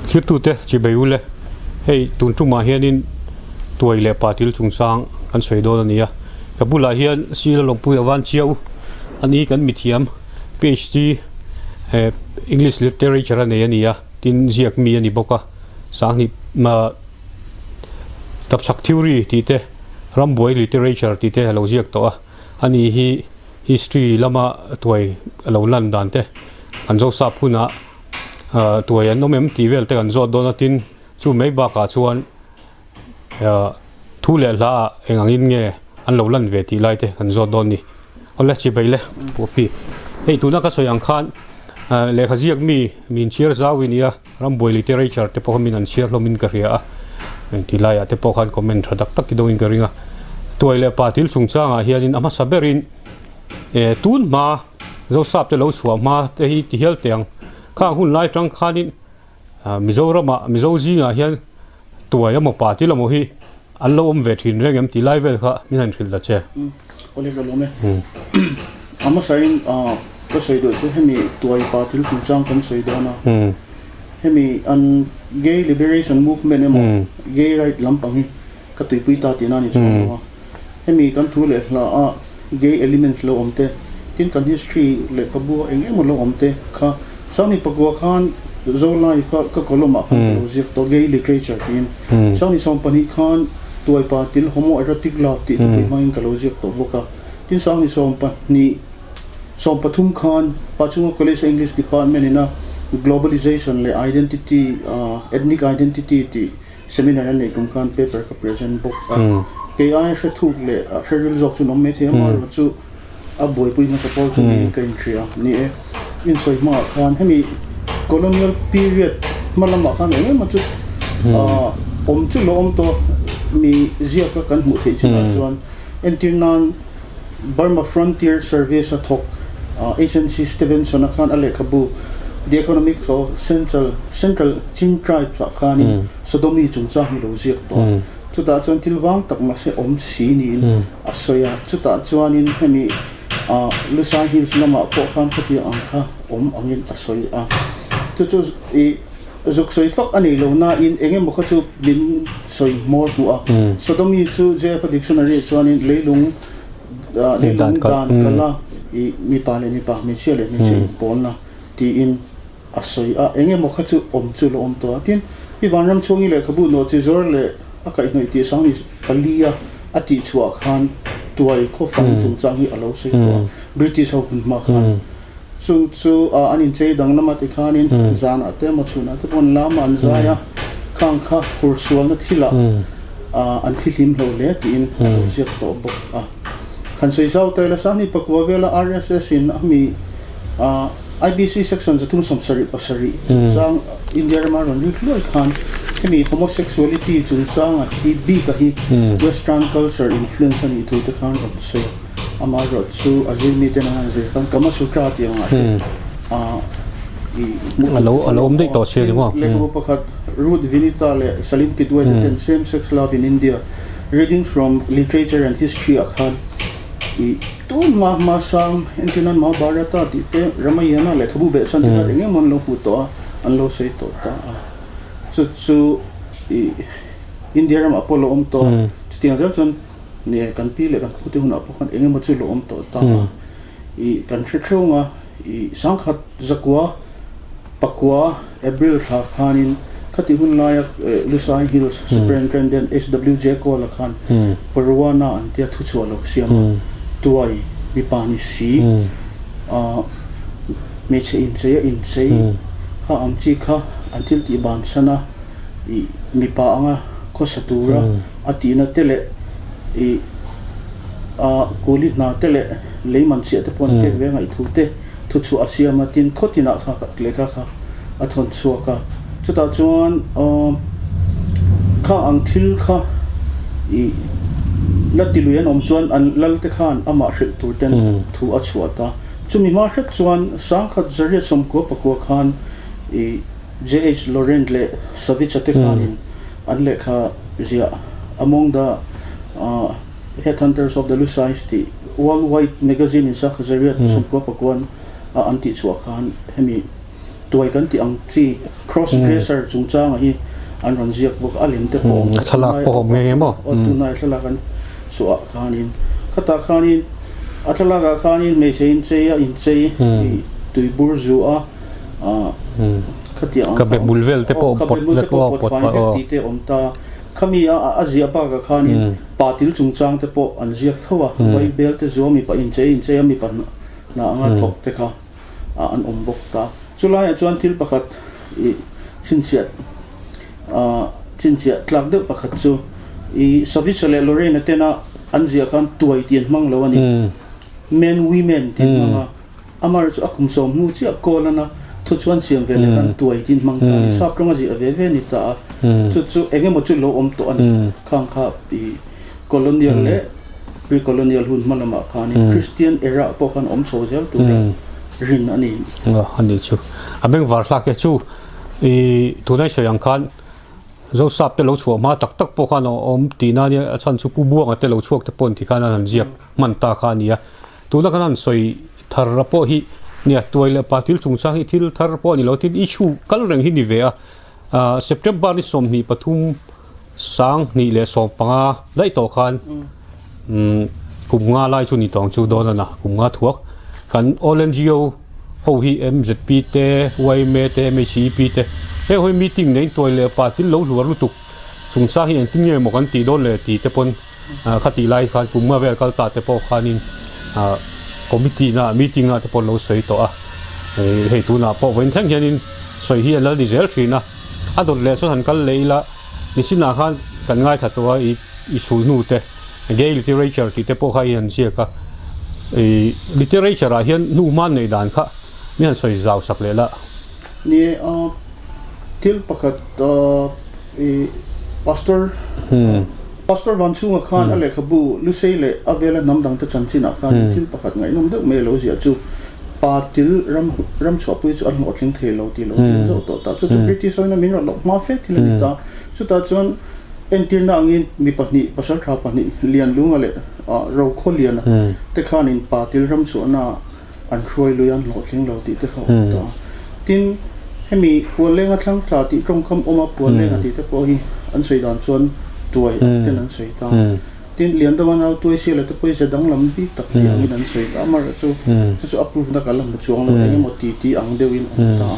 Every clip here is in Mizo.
Thirtute chibai u le, hei tun tumah hianin tuai leh patil chungchang kan sawi dawn a ni a, ka bulah hian Sir Lawmpuia Van Chiau a ni kan mithiam PhD English Literature a nei a ni a, tin ziak mi a ni bawk a, sanghnih tapchhak theory tih te rambuai literature tih te a lo ziak tawh a, a ni hi history lama tuai a lo lan dan te an zo sap hunah tuai an awm em tih vel te kan zawt dawn a tin chu mai bakah chuan thu leh hla ah eng angin nge an lo lan ve tih lai te kan zawt dawn a ni. Awle chibai le Poppy hei tuna ka sawi ang khan lehkha ziak mi min chhiar zau i nia rambuai literature te pawh kha min an chhiar hlawm in ka hria a tih laiah te pawh khan comment tha tak tak i dawng in ka ring a tuai leh pa thil chungchangah hianin a hmasa berin tun hma Zosap te lo chhuah hma te hi ti hial teh ang khang hun lai tang khanin Mizoramah Mizo zingah hian tuai emaw pa thil emaw hi an lo awm ve thin reng em tih lai vel kha min han hrilh ta che. Awle ka lawm e. A hmasain ka sawi duh chu hemi tuai pa thil chungchang kan sawi dawn a. Hemi an gay liberation movement emaw gay right lampang hi ka tuipui ta tihna a ni chuang lo a. Hemi kan thu leh hla a gay elements lo awm te, tin kan history lehkhabu a eng emaw lo awm te kha Sangni pakua khan Zo Life a ka column ah khan ka lo ziak tawh gay literature tiin. Sangni 12 khan Tuaipa til homoerotic love tih thupui hmangin ka lo ziak tawh bawk a. Tin Sangni 12 13 khan Pachunga College a English Department ina Globalization leh Identity Ethnic Identity tih Seminar an neih tum khan paper ka present bawk a, kei aia hre thuk leh hre ril zawk chu an awm maithei a, amaherawh chu a buaipui hmasa pawl chu niin ka inhria ni e. Insawi hmaah khan hemi colonial period hma lamah khan eng emaw chu awm chu lo awm tawh mi ziaka kan hmuh theih chinah chuan entir nan Burma Frontier Service a thawk HNC Stevenson-a khan a lehkhabu The Economics of Central Central Chin Tribes ah khanin Sodomy chungchang hi lo ziak tawh a. Chutah chuan thil vang tak mahse awm si niin a sawi a. Chutah chuanin hemi Lusai Hills lamah pawh khan khatiang ang kha awm angin a sawi a. Chu chu ih Zuk sawi fak a nei lo nain eng emaw kha chu min sawi hmawr hmuh a. Sodomy chu JF-a dictionary ah chuanin leilung leilung dan kala ih mipa leh mipa, hmeichhia leh hmeichhia inpawlna tiin a sawi a. Eng emaw kha chu awm chu lo awm tawh a. Tin, i vanram chhungi lehkhabu nawh chi zawr leh a kaihhnawih tih sang ni palia a tih chhuah khan tuai khawfang chungchang hi a lo sawi tawh a, British ho hun hma khan. Chung chu an inchei dang lama tikhanin zanah te emaw chhunah te pawh an lam a, an zai a, khang kha hur sualna thilah an fihlim hlo hle tiin a lo ziak tawh bawk a. Khan sawi zau ta ila Sangni pakua vela RSS in a mi IBC section 377 chungchang India rama rawn ri hluai khan hemi homosexuality chungchanga hi bika hi western culture influence a nih thu te khan rawn sawi a. Amaherawh chu a zir mite nana an zir khan Kama Sutra tih angah te i hmuh A lo a lo awm daih tawh si a ni maw? Lehkhabu pakhat Ruth Vinita leh Salim Kidwai te ten Same Sex Love in India, Readings from Literature and History ah khan i tun hma hma sang entirnan Mahabharata tih te Ramayana lehkhabu behchhan te khan eng emaw an lo hmu tawh a, an lo sawi tawh ta a. Chu chu i India ramah pawh a lo awm tawh a, chutiang zel chuan Nia, kan pi leh kan pute hunah pawh khan eng emaw chu lo awm tawh ta a. Ih, kan hre theuh a, ih, sangkhat zakua pakua April thla khanin khati hun laia Lusai Hills Superintendent HWJ Kawl-a khan Parwana an tia thuchhuah lo siam a, tuai mipa ni si, ah, hmeichhe inchei a inchei kha ang chi kha an thil tih bansan a, ih, mipa anga khawsa tura A tihna te leh ih a kuli hna te leh lei man chhiah te pawh an pek ve ngaih thu te thu chhuah a siam a, tin khaw tinah kha lehkha kha a thawn chhuak a. Chutah chuan kha ang thil kha ih la ti lui an awm chuan an lal te khan amah hrilh tur ten thu a chhuah ta. Chumi hma hret chuan sangkhat zariat 94 khan ih JH Laurent leh Savicha te khanin an lehkha ziah Among the Headhunters of the Lusais tih World Wide Magazine in Sakha Zariat 96 a an tih chhuah khan hemi Tuai kan tih ang chi cross dresser chungchanga hi an rawn ziak bawk a, a lem te pawh awm A thlalak pawh awm nghe nghe maw? Aw tunlai thlalak an chhuah ah khanin khatah khanin a thlalak ah khanin hmeichhe inchei a inchei ih tui bur zu a ah khatiang ang Ka be bul vel te pawh ka be bul te pawh pawt fai vek tih te awm ta. Khami a a ziah bakah khanin patil chungchang te pawh an ziak tho a, vaibel te zu a mipa inchei inchei a mipa hna anga thawk te kha. ah an awm bawk ta. Chulaiah chuan thil pakhat ih chhinchhiah ah chhinchhiah tlak deuh pakhat chu ih Savisa leh Lorraine tena an ziah khan tuai tih an hmang lo a ni. Men women tih an hmang a, amaherawhchu chu a kum sawm hnu chiah kawl ana thu chuan siam ve leh khan tuai tih an hmang ta a ni. Sap tawnga ziah ve ve a ni ta a, chu chu eng emaw chu lo awm tawh a ni. Khang kha ih colonial leh Pre-colonial hun hma lamah khanin Christian era pawh khan awm chho zel tura rin a ni. A ni chu. A bengvar thlak e chu i tunai sawi ang khan Zosap te lo chhuah hma tak tak pawh khan a awm tihna ania a chhan chu Pu Buanga te lo chhuak te pawh ti khan an han ziak hman ta kha a ni a. Tuna kan han sawi thar a pawh hi nia tuai leh pa thil chungchang hi thil thar pawh a ni lo tin issue kal reng hi ni ve a. September ni 23 2015 daih tawh khan kum nga lai chu ni tawng chu dawn a na kum nga thuak kan all NGO ho hi MZP te YMA te MHEP te heng ho hi meeting nei tuai leh pa thil lo hluar lutuk chungchang hi engtin nge maw kan tih dawn le tih te pawn khatih lai khan kum nga vel kal ta te pawh khanin committee na meeting ah te pawh an lo sawi tawh a hei tunah pawh vawiin thleng hianin sawi hi a la ni zel thin a. A dawt leh chuan han kal leh ila, Nichinah khan kan ngaithla tawh a, i i sul hnu te, gay literature tih te pawh kha i han ziak a, i literature ah hian hnu hma neih dan kha mi han sawi zau sak leh la. Ni e, thil pakhat i Pastor Pastor Vanchhunga khan a lehkhabu Lusei leh a vela hnam dangte chanchinah khan thil pakhat ngaihnawm deuh mai a lo ziah chu. Pa til ram ram chhuahpui chu a hlawhtling thei lo tih lo zir zawh tawh ta. Chu chu British hoin a min rawn loh hma fe thil a ni ta. Chutah chuan entirna angin mi pahnih, pasal tha pahnih Lianlunga leh Rokhawliana te khanin pa til ram chhuahna an hruai lui a, an hlawhtling lo tih te kha a awm ta. Tin, hemi Puallenga thlang tla tih tawngkam awm a, Puallenga tih te pawh hi an sawi dan chuan tuai ang ten an sawi ta. Tin, Liandama nau Tuaisiala te pawisa danglam bik tak tih angin an sawi ta a, amaherawhchu chu chu a proof na ka la hmu chuang lo, eng emaw ti ti ang deuhin a awm ta a,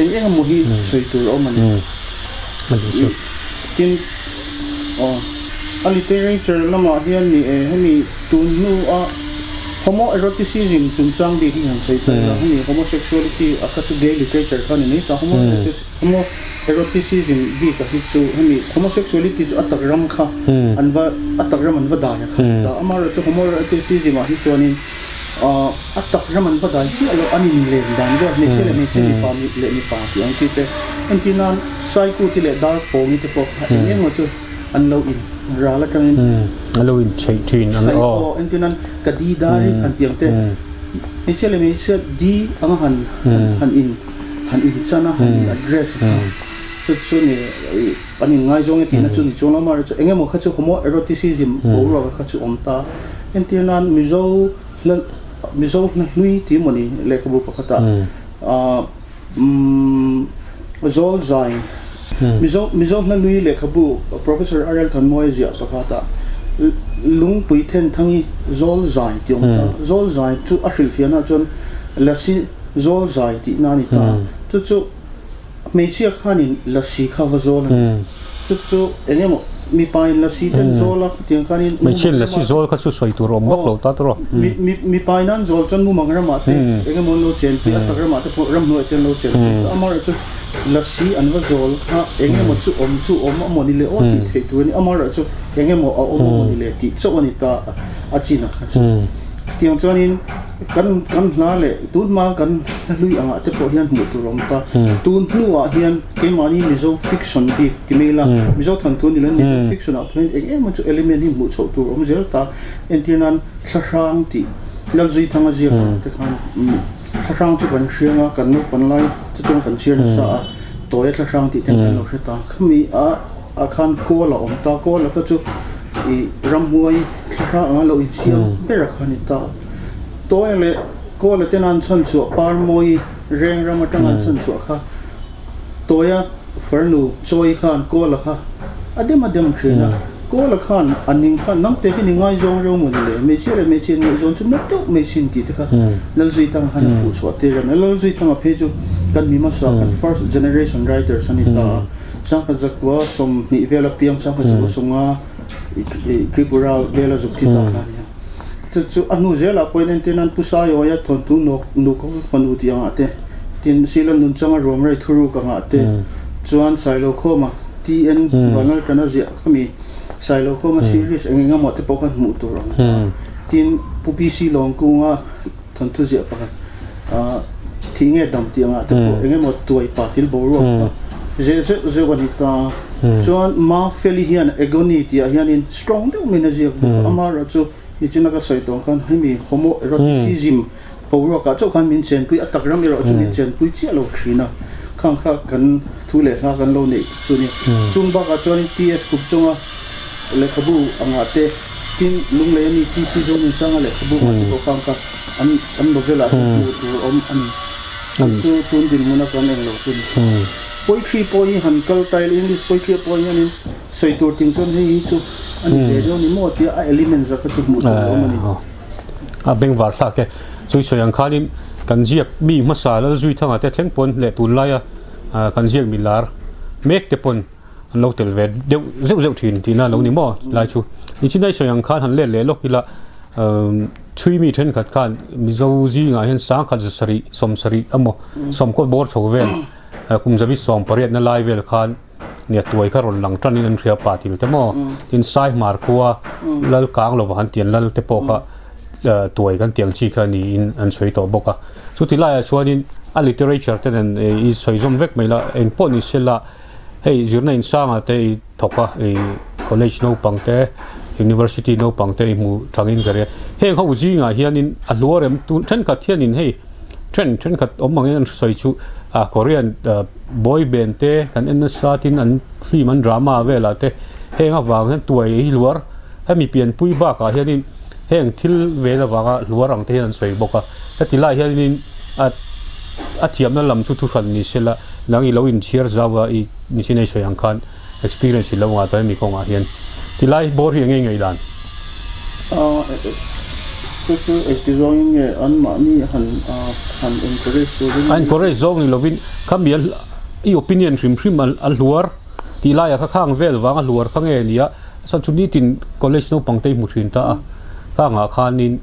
eng eng emaw hi sawi tur a awm a ni. Tin, aw a literature lamah hian ni e, hemi tun hnua homoeroticism chungchang bik hi han sawi ta ila, hemi homosexuality a kha chu gay literature kha a ni mai ta, homo. Eroticism bik a hi chu hemi homosexuality chu a tak ram kha an va a tak ram an va dai a kha ni ta. Amaherawhchu homoeroticism ah hi chuanin a tak ram an va dai chiah loh an inlem dan vel hmeichhia leh hmeichhia mipa leh mipa tih ang chi te entir nan Saikuti leh Darpawngi te pawh kha eng eng maw chu an lo in ral atangin an lo in chheih thin an aw entir nan ka di dari han tih ang te hmeichhia leh hmeichhia di anga han han in han inchan a, han in address kha chu chu ni an inngaizawng e tihna chu ni chuang lo amaherawhchu eng emaw kha chu homoeroticism boruak kha chu awm ta. Entir nan Mizo hla Mizo hla hlui tih emaw ni lehkhabu pakhatah ah umm Zawl Zai Mizo Mizo hla hlui lehkhabu Professor RL Thanmawia ziah pakhatah Lungpui Thenthangi Zawl Zai tih awm ta. Zawl Zai chu a hrilhfiahnaah chuan Lasi Zawl zai tihna a ni ta. Chu chu hmeichhia khanin lasi kha va zawl a ni. Chu chu eng emaw mipain lasi te an zawl a, khatiang khanin Hmeichhia lasi zawl kha chu sawi tur a awm vak lo ta tawh a. Mipain an zawl chuan mumang ramah te eng emaw an lo chen pui a, tak ramah te pawh ramhnuaiah te an lo chen pui ta. Amaherawhchu lasi an va zawl kha eng emaw chu awm chu awm a mawni le aw tih theih tur a ni. Amaherawhchu eng emaw a awm a mawni le tih chauh a ni ta a chin a kha chu. Chutiang chuanin kan kan hla leh tun hma kan hla hlui angah te pawh hian hmuh tur a awm ta. Tun hnuah hian keimahni Mizo fiction bik ti mai ila, Mizo thanthu ni loin Mizo fiction ah pawh hian eng emaw chu element hi hmuh chhoh tur a awm zel ta. Entir nan Thlahrang tih Lalzuithanga ziak ang te khan Thlahrang chu kan hriang a, kan naupan lai te chuan kan chhiar nasa a, Tawia Thlahrang tih te kan lo hre ta. Khami ah ah khan kawl a awm ta, kawl a kha chu ih ramhuai Thla anga lo insiam ber a kha a ni ta. Tawia leh Kawla ten an chhan chhuah par mawi. Reng ram atang an chhan chhuah kha Tawia farnu Chawi khan Kawla kha a dem a dem thin a. Kawla khan a ning khan nang te hi ni ngaizawng reuh maw ni le, hmeichhia leh hmeichhia ngaihzawn chu na deuh mai sin tih te kha Lalzuitanga khan a phuh chhuah tir a ni. Lalzuitanga phei chu kan mi hmasa kan first generation writers a ni ta a. Sangkhat zakua 20 vela piang sangkhat zakua 50 Tripura vela zuk thi ta kha a ni a. Chu chu a hnu zelah pawhin entir nan Pu Saiawia thawnthu nawk nuk fanu tih angah te, tin Sila Nunchanga ruamrei thuruk angah te chuan Sailokhawma TN Vanlalṭana ziah khami Sailokhawma series eng eng emaw te pawh khan hmuh tur ang ta. Tin Pu PC Lawngkunga thawnthu ziah pakhat Thih nge dam tih angah te pawh eng emaw tuai pa til boruak kha zeh zeuh zeuh a ni ta. Chuan Ma Feli hian Agony tih ah hianin strong deuh mai in a ziak bawk a, amaherawh chu nichina ka sawi tawh ang khan hemi homoeroticism boruak ah chauh khan min chenpui a tak ram erawh chu min chenpui chiah lo thin a, khang kha kan thu leh hla kan lo neih chu a ni. Chung bakah chuanin TS Kupchunga lehkhabu angah te tin Lunglei ami TC Zonunsanga lehkhabu angah te pawh khang kha an an novel ah hian hmuh tur awm a ni. Chu chu tun dinhmuna kan eng lo chu a ni. Poetry pawh hi han kal ta ila English poetry ah pawh hianin sawi tur ting chuan hei hi chu a ni ve dawn ni maw tia a elements ah kha chu hmuh tur a awm a ni. A bengvar thlak e. Chu sawi ang khanin kan ziak mi hmasa Lalzuithanga te thleng pawn leh tunlaia kan ziak mi lar mek te pawn an lo tel ve deuh zeuh zeuh thin tihna a lo ni maw lai chu. Nichinai sawi ang khan han let leh lawk ila chhui mi thenkhat khan Mizo zingah hian sangkhat zasarih sawmsarih emaw sawmkaw bawr chho vel kum zabi sawmpariatna lai vel khan nia tuai kha rawn lang tanin an hria pa til te maw tin Saihmar khua lal kang lova han tian lal te pawh kha tuai kan tiang chi kha niin an sawi tawh bawk a. Chuti laiah chuanin a literature te nen i sawi zawm vek mai la engpawh ni sela Hei zirna insangah te i thawk a, i college naupang te, university naupang te i hmu thangin ka ria. Heng ho zingah hianin a hluar em tun thenkhat hianin hei then thenkhat awm angin an sawi chu ah Korean boy band te kan en nasa tin an film an drama velah te heng avang hian tuai hi hluar hemi pianpui bakah hianin heng thil vel avanga hluar ang te hian an sawi bawk a. Heti lai hianin a a thiamna lam chu thuhran ni sela nang i lo inchhiar zau a i nichin ei sawi ang khan experience i lo ngah tawh hemi kawngah hian tilai bawr hi enge ngaih dan? Chu chu engti zawngin nge anmahni han han encourage turin? A encourage zawng ni lovin khami a i opinion hrim hrim a hluar tih laiah kha khang vel vang a hluar kha nge nia chuan chu nitin college naupang te i hmu thin ta a khangah khanin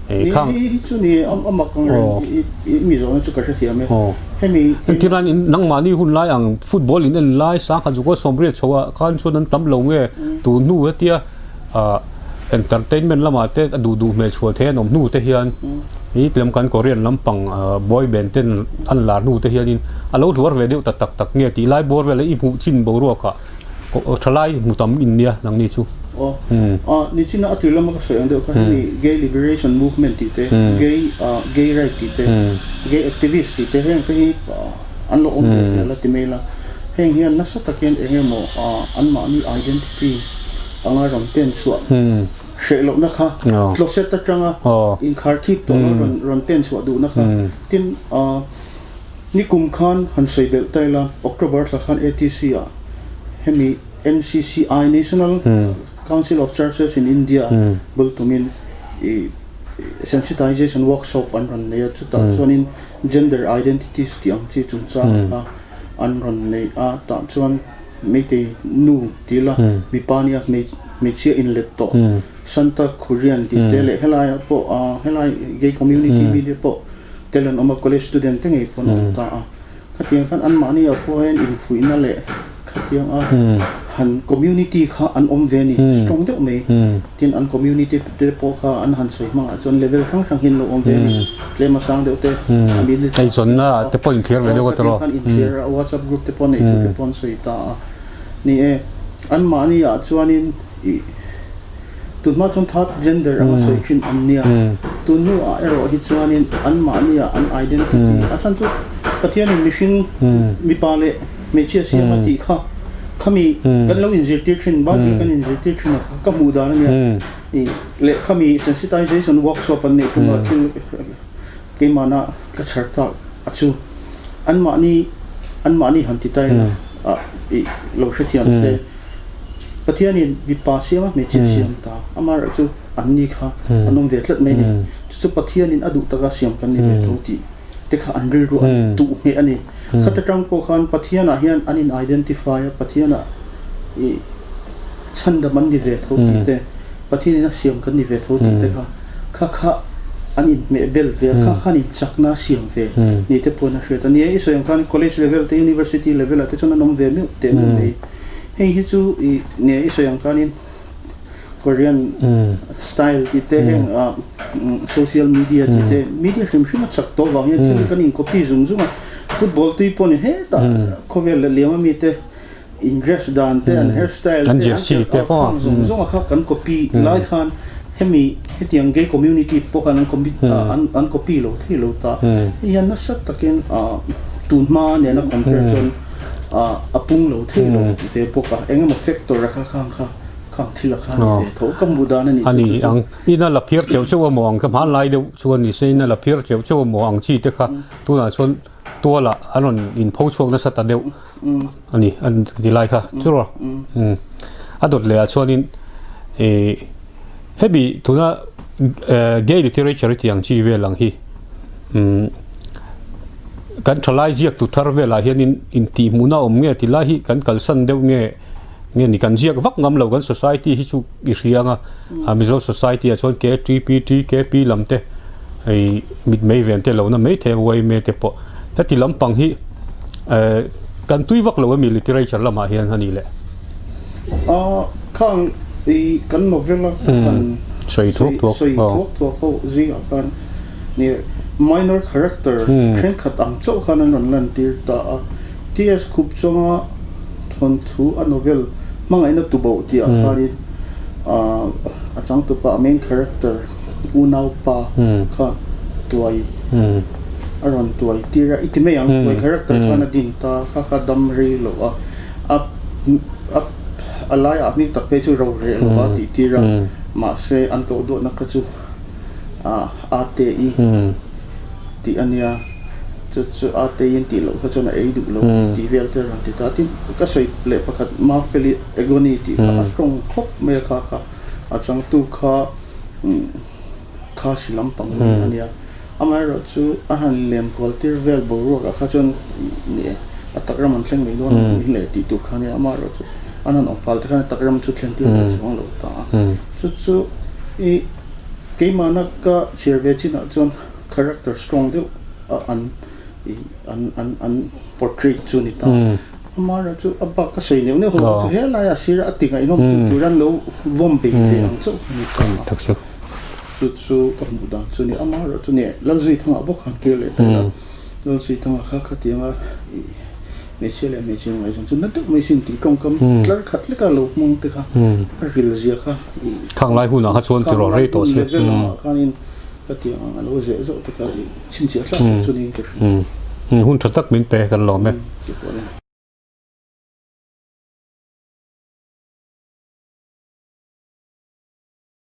Ei khang. Hi hi chu ni a mak ang reng i mi zawhna chu ka hrethiam e. Hemi Engtiran in nangmahni hun lai ang football in en lai sangkhat zuk a sawmriat chho ah khan chuan an tam lo nge tun hnu hetia ah entertainment lamah te a duh duh hmel chhuah thei an awm hnu te hian i tlem kan Korean lampang boy band ten an lar hnu te hianin a lo hluar ve deuh ta tak tak nge tih lai bawr vel a i hmuh chin boruak ah Thalai hmu tam in nia nangni chu. Aw nichina a tir lama ka sawi ang deuh kha hemi gay liberation movement tih te gay gay right tih te gay activist tih te heng te hi an lo awm ve zel a ti mai la heng hian nasa takin eng emaw anmahni identity anga rawn pen chhuah hreh lohna kha closet atanga inkhar thip tawh lo rawn pen chhuah duhna kha tin Nikum khan han sawi belh ta ila, October thla khan ATC ah hemi NCCI, National Council of Churches in India, bul tumin ih sensitization workshop an rawn nei a, chutah chuanin gender identities tih ang chi chungchang kha an rawn nei a, tah chuan Meitei nu ti ila mipa nia hmeichhia inlet tawh Santa Korean tih te leh helaiah pawh helai gay community mi te pawh Tel an awm a, college student te ngei pawh an awm ta a. Khatiang khan anmahni ah pawh hian infuihna leh khatiang a han community kha an awm ve a ni, strong deuh mai. Tin, an community te pawh kha an han sawi hmangah chuan level hrang hrang hi an lo awm ve a ni. Tlem a sang deuh te, a middle class te pawh a te pawh inthlir ve deuh a tawrh. Khatiang khan inthlir a, WhatsApp group te pawh neih thu te pawh an sawi ta a. Ni e, anmahni ah chuanin ih. Tunhma chuan third gender anga sawi thin an nia. Tun hnuah erawh hi chuanin anmahnia an identity a chhan chu Pathianin mihring mipa leh hmeichhia siam a tih kha khami kan lo inzirtir thin, Bible kan inzirtir thin a kha ka hmuh dan a nia. Ih leh khami sensitization workshop an neih ṭuma thil keimahna ka chhar tak. chu anmahni anmahni han ti ta ila i lo hrethiam se Pathianin mipa siam a hmeichhia siam ta amaherawhchu anni kha an awm ve tlat mai a ni. Chu chu Pathianin a duh taka siam kan ni ve tho tih te kha an rilru a duh ngheh a ni. Khata tang pawh khan Pathianah hian an in identify a, Pathianah i chhandam an ni ve tho tih te, Pathianin a siam kan ni ve tho tih te kha kha kha an inhmeh bel ve a, kha khan inchakna a siam ve ni te pawhin a hriat a ni. I sawi ang khan college level te, university level ah te chuan an awm ve meuh teh meuh mai. Hei hi chu i nge i sawi ang khanin Korean style tih te heng social media tih te media hrim hrim a chak tawh vang hian thil hi kan in copy zung zung a, football tui pawh ni hetah khawvel leh liam ami te in dress dan te an hair style te an jersey te pawh zung zung a kha kan copy lai khan hemi hetiang gay community pawh khan an copy an copy lo thei lo ta hei hian nasa takin tun hma nena compare chuan a pung lo thei lo ve bawk a, eng emaw factor a kha khang kha khang thil a kha a ni ve tho ka hmuh dan a ni chu chu chu. Ani ang ina la phiar cheuh cheuh emaw ang kha hmanlai deuh chuan ni se ina la phiar cheuh cheuh emaw ang chi te kha tunah chuan tualah an rawn inpho chhuak nasa ta deuh a ni an ti lai kha chu rawh a dawt leh ah chuanin ih hemi tuna gay literature tih ang chi vel ang hi umm kan thalai ziak tu thar velah hianin intihhmuhna awm nge ti lai hi kan kalsan deuh nge nge ni kan ziak vak ngam lo kan society hi chu i hria anga a Mizo society ah chuan KTPT KP lam te hei mitmei ven te lohna mai thei a yma te pawh heti lampang hi eh kan tui vak lo ami literature lamah hian a nih leh. A khang i kan novel a kan sawi thuak thuak sawi thuak thuak ho zingah khan ni minor character thenkhat ang chauh khan an rawn lantir ta a TS Khup chunga thawnthu a novel hmangaihna tuboh tih ah khanin a changtupa a main character unaupa kha tuai a rawn tuai tir a i ti mai ang tuai character khan a din ta kha kha dam rei loh a a a a laiah hming tak phei chu ro reh lo va tih tir a mahse an koh duahna kha chu a te i tih a nia chu chu a te in tih loh kha chuan a ei duh lo tih vel te a rawn ti ta tin ka sawi leh pakhat Mafeli Agony tih kha a strong khawp mai a kha kha a changtu kha kha si lampang mai a nia amaherawh chu a han lem kual tir vel boruak ah kha chuan ih a tak ram an thleng mai dawn ni leh tih tur kha a nia amaherawh chu an han awm fal te khan a tak ram chu thlen tir ta chuang lo ta a chu chu ih keimahna ka chhiar ve chinah chuan character strong deuh a an ih an an an portrait chu a ni ta amaherawh chu a bak ka sawi neuh neuh ho chu helai ah sir a ti ngaihnawm tur tur an lo vawm bei ve ang chauh kha a ni ta a. Chu chu ka hmuh dan chu ni amaherawh chu ni Lalzuithanga bawk khan kir leh ta ila Lalzuithanga kha khatianga ih hmeichhia leh hmeichhe ngaihzawn chu na deuh mai sin tih tawngkam tlar khat leka lo hmang te kha a ril zia kha ih Khanglai hunah kha chuan tiraw rei tawh se level ah khanin khatiang ang a lo zeh zawh te kha ih chhinchhiah thlak chu niin ka hria. Hun tha tak min pe kan lawm e.